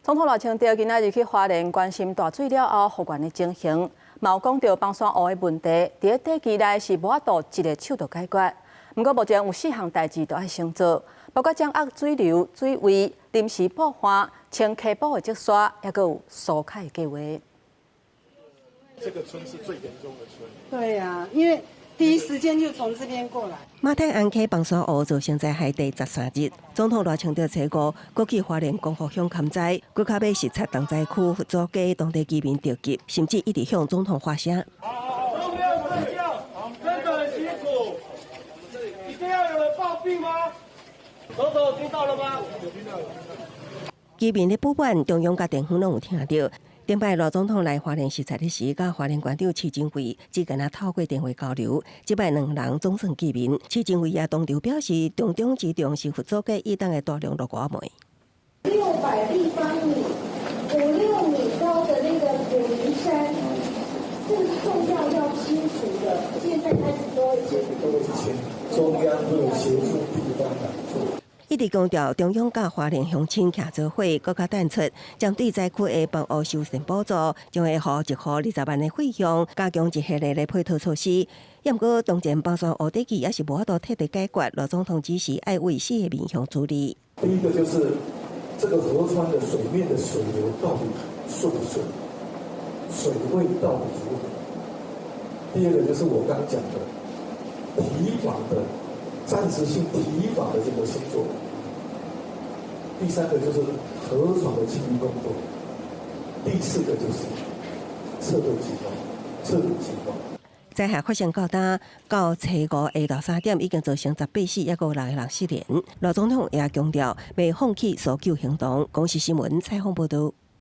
總統賴清德今仔日去花蓮關心大水了後復原的情形，嘛有講著枋山湖的問題，佇咧短期內是無法度一个手就解決。毋過目前有四項代誌都愛先做，包括掌握水流、水位、臨時布岸、清溪埔的積沙，抑閣有疏開的計劃。這個村是最嚴重的村。對呀，因為第一時間就從這邊過來。馬太鞍溪枋山湖造成災害第13日，總統賴清德初五閣去花蓮光復鄉勘災，閣較欲視察重災區佛祖街當地居民著急，甚至一直向總統發聲。好，都不要睡覺，真的很辛苦。一定要有人抱病嗎？總統聽到了嗎？居民的不滿，中央佮地方攏有聽著。頂擺賴總統來花蓮視察的時，佮花蓮縣長徐榛慧只干焦透過電話交流。這擺兩人總算見面，徐榛慧也當場表示，重中之重是佛祖街以東的大量落外煤。600立方米，5、6米高的那個武陵山，這個是重要要清除的。現在開始都會清，都會清，中央會協助地方來做。一直強調中央佮花蓮鄉親徛做伙，閣較淡出，針對災區的房屋修繕補助，將會予一戶20萬的費用，加強一系列的配套措施。毋過當前枋山湖短期也是無法度徹底解決，賴總統指示愛為四个面向處理。第一個就是這個河川的水面的水流到底順不順，水位到底如何？第二個就是我剛講的堤防的暫時性堤防的這個工作。第三個就是河床的清淤工作。第四個就是撤退計劃，撤離計劃。災害發生到今到初五下晝3點，已經造成18死，抑閣六個人失聯。賴總統也強調，袂放棄搜救行動。公視新聞採訪報導。